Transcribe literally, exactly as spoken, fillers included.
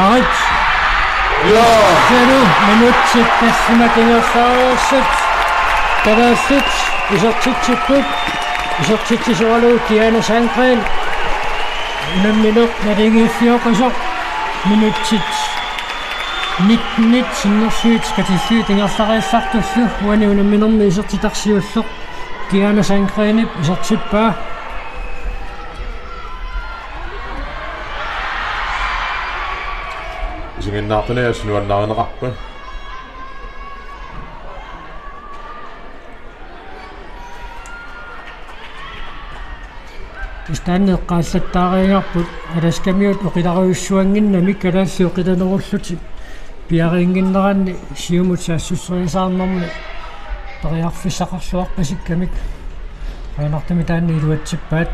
Arit. Joo. Sanu minutsit tassaammat ingerlareersut. Kalaallit isertitsipput. Isertitsisoralugu Diana Sandgreen. Unammineq naligiiffiusoq minutsit nittenit sinnerlugit katillugu ingerlareersartullu uani unamminermi isertitaq siulleq Diana Sandgreenip isertippaa. Isiginnaartuni assut nuannarineqarpat. Istaanneqqaallattaariarput Alaskamiut oqilaarujussuannginnamik kalaallit oqilanerullutik piariinnginneranni siumut saassusserisaarnermi periarfissaqarluarpasikkamik. Ajanartumik taanna iluatsippaat.